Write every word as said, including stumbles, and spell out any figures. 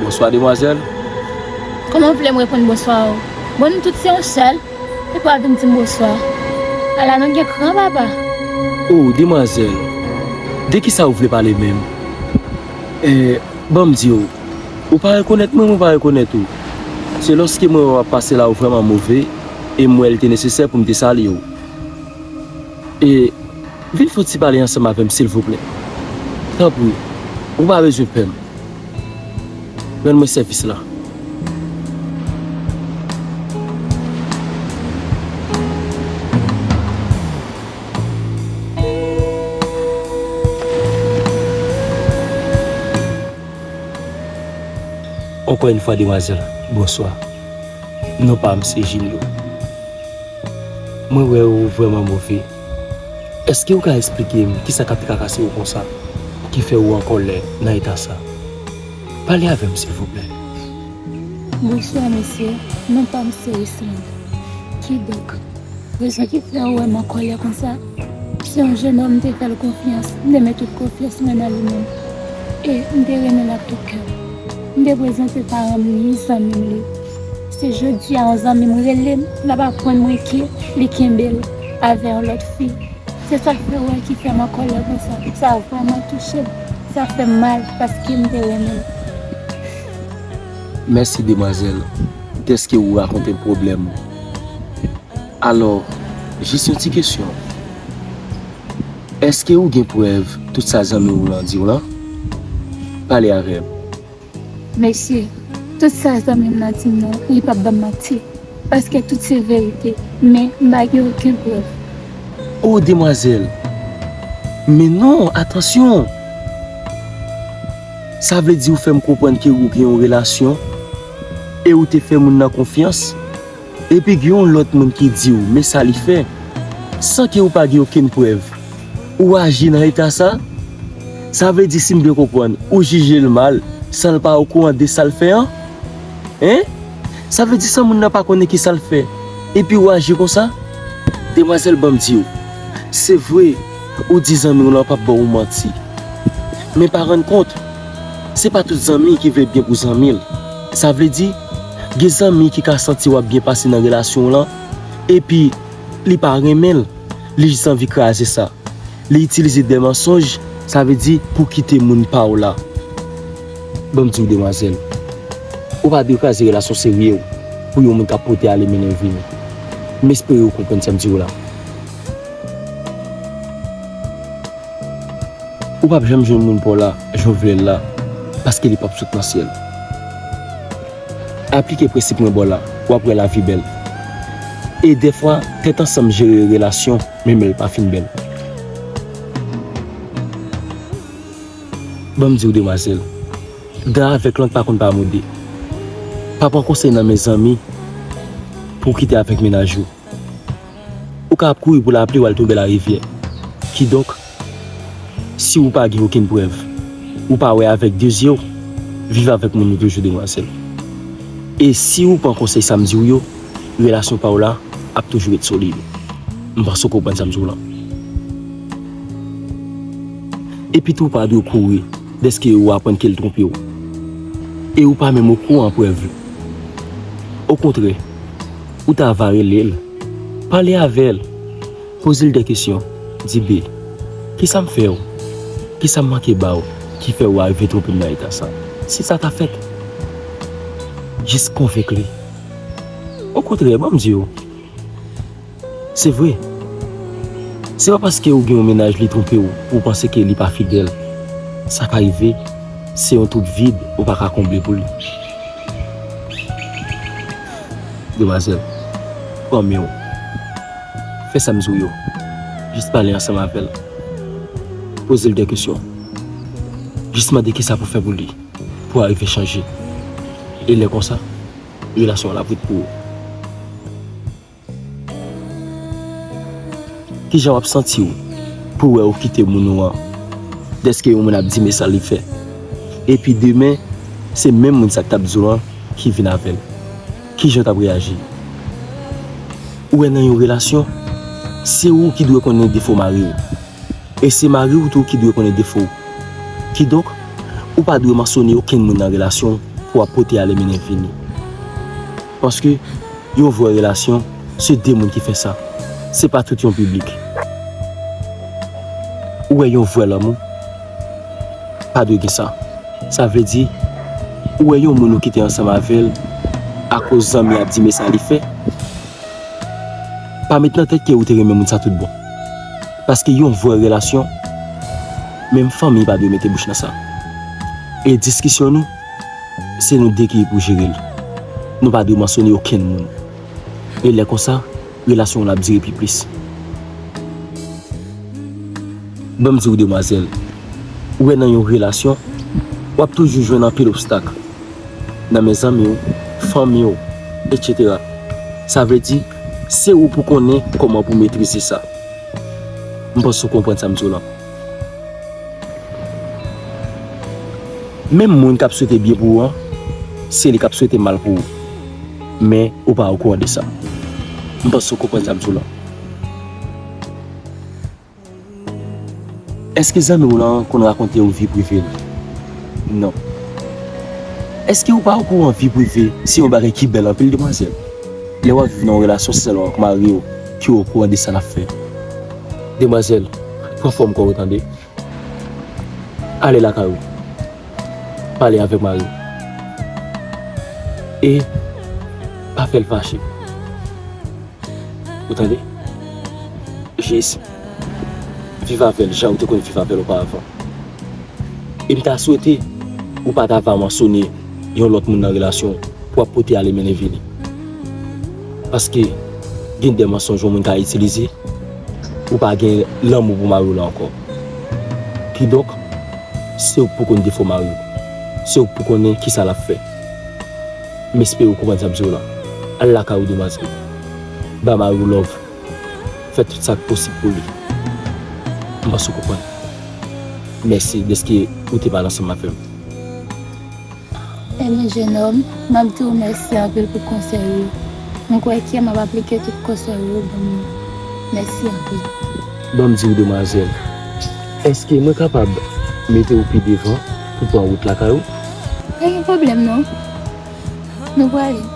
Bonswa, demwazèl. Kòman w vle m reponn bonswa w? Bon, nou tout se yon sèl. Epi w ap vin di m bonswa. Ala nou gen kran, papa. O, demwazèl. De kisa ou vle pale menm? Eh, ban m di w. Ou pa rekonèt mwen, mwen pa rekonèt ou. Se lòske mwen wè w ap pase la ou vrèman move, e m wè l te nesesè pou m te salye w. E vin fè yon ti pale ansanm avè m, silvouplè. Tanpri, ou pa bezwen pè m. Rann mwen sèvis la. Ankò yon fwa, demwazèl, bonswa. Non pa m se Jinyo. Mwen wè ou vrèman move. Èske ou ka eksplike m kisa k ap trakase ou konsa, ki fè ou an kòlè nan eta sa? Pale avè m, silvouplè. Bonswa, mesye. Non pa m se Wisland. Kidonk, rezon ki fè ou wè m an kòlè konsa, se yon jennonm m te fè l konfyans, m te met tout konfyans mwen nan li menm. E m te renmen l ak tout kè m. M te prezante paran m li, zanmi m li. Se jodi a yon zanmi m rele m, l ap aprann mwen ke li kenbe l avè yon lòt fi. Se sa k fè w wè ki fè m an kòlè konsa. Sa vrèman touche m. Sa fè m mal paske m te renmen l. Mèsi, demwazèl, dèske ou rakonte m pwoblèm ou. Alò, jis yon ti kesyon. Èske ou gen prèv tout sa zanmi w lan di w lan? Pale avè m. Mesye, tout sa zanmi m nan di m nan, li p ap ban m manti. Paske tout se verite. Men, m pa gen okenn prèv. O, demwazèl! Men non, atansyon! Sa vle di ou fè m konprann ke ou gen yon relasyon e ou te fè moun nan konfyans? Epi gen yon lòt moun ki di w men sa li fè, san ke ou pa gen okenn prèv. Ou aji nan eta sa? Sa vle di, si m byen konprann, ou jije l mal san l pa okouran de sa l fè an? Hein? Sa vle di, san moun nan pa konnen ki sa l fè, epi ou aji konsa? Demwazèl, ban m di w, se vre, ou di zanmi w lan p ap ba w manti. Men pa rann kont, se pa tout zanmi ki vle byen pou zanmi l. Sa vle di, gen zanmi ki ka santi w ap byen pase nan relasyon w lan, epi li pa renmen l, li jis anvi kraze sa. Li itilize de mansonj, sa vle di pou kite moun pa w la. Ban m di w, demwazèl, ou pa dwe kraze relasyon serye w pou yon moun k ap pote ale mennen vini. M espere ou konprann sa m di w la. Ou p ap janm jwenn moun pa w la jan w vle l la, paske li p ap sot nan syèl. Aplike prensip mwen ba w la, w ap wè lavi bèl. E dèfwa, tèt ansanm jere relasyon, menm lè l pa fin bèl. Ban m di w, demwazèl, dan avèk lang pa konn pa mode. Pa pran konsèy nan men zanmi pou w kite avèk mennaj ou. Ou ka ap kouri pou lapli, w al tonbe larivyè. Kidonk, si ou pa gen okenn prèv, ou pa wè avèk de zye w, viv avèk moun ou toujou, demwazèl. E si ou pran konsèy sa m di w yo, relasyon pa w la ap toujou ret solid. M panse w konprann sa m di w lan. Epi tou, ou pa dwe kouri dèske ou aprann ke l twonpe w. E ou pa menm okouran prèv li. Okontrè, ou ta va rele l, pale avè l, poze l de kesyon, di, be, kisa m fè w? Kisa m manke ba w ki fè w arive twonpe m nan eta sa? Si sa ta fèt, jis konvenk li. Okontrè, ban m di w, se vre. Se pa paske ou gen yon mennaj li twonpe w pou w panse ke li pa fidèl. Sa ka rive, se yon twou vid ou pa ka konble pou li. Demwazèl, pran men w. Fè sa m di w yo. Jis pale ansanm avè l. Poze l de kesyon. Jis mande kisa pou fè pou li, pou arive chanje. E lè konsa, relasyon an ap ret pou ou. Kijan w ap santi w pou wè ou kite moun ou an, dèske yon moun ap di men sa li fè, epi demen, se menm moun sa k t ap di w an ki vin avè l? Kijan w t ap reyaji? Ou wè, nan yon relasyon, se ou ki dwe konnen defo mari w. E se mari w tou ki dwe konnen defo w. Kidonk, ou pa dwe mansyone okenn moun nan relasyon w pou w ap pote ale mennen vini. Paske yon vrè relasyon, se de moun ki fè sa. Se pa tout yon piblik. Ou wè yon vrè lanmou, pa dwe gen sa. Sa vle di, ou wè yon moun ou kite ansanm avè l akoz zanmi ap di men sa li fè, pa met nan tèt ke ou te renmen moun sa tout bon. Paske yon vrè relasyon, menm fanmi pa dwe mete bouch nan sa. E diskisyon nou, se nou de ki pou jere l. Nou pa dwe mansyone okenn moun. E lè konsa, relasyon w la ap dire pi plis. Ban m di w, demwazèl, ou wè nan yon relasyon, w ap toujou jwenn anpil obstak nan men zanmi w, fanmi w, etsetera. Sa vle di, se ou pou konnen kòman pou metrize sa. M panse w konprann sa m di w lan. Menm moun k ap swete byen pou ou an, se li k ap swete mal pou ou. Men, ou pa okouran de sa. M panse w konprann sa m di w lan. Èske zanmi w lan konn rakonte w vi prive l? Non. Èske ou pa okouran vi prive se yon bagay ki bèl anpil, demwazèl? Lè w ap viv nan yon relasyon, se sèlman ak mari w ki okouran de sa n ap fè. Demwazèl, pran fòm kò w, tande. Ale lakay ou. Pale avèk mari w. E pa fè l fache. Ou tande? Jis viv avè l jan ou te konn viv avè l oparavan. E m ta swete ou pa ta va mansyone yon lòt moun nan relasyon w pou w ap pote ale mennen vini. Paske gen de mansonj yon moun ka itilize, ou pa gen lanmou pou mari w la ankò. Kidonk, se ou k pou konn defo mari w. Se ou k pou konnen kisa l ap fè. M espere w konprann sa m di w la. Al lakay ou, demwazèl. Ba mari w love. Fè tout sa k posib pou li. M panse w konprann. Mèsi dèske ou te pale ansanm avè m. Ebyen, jenòm, m ap di w mèsi anpil pou konsèy yo. M kwè ke m ap aplike tout konsèy yo ban m yo. Mèsi anpil. Ban m di w, demwazèl, èske mwen kapab mete w pi devan pou pran wout lakay ou? Pa gen pwoblèm, non. Nou prale.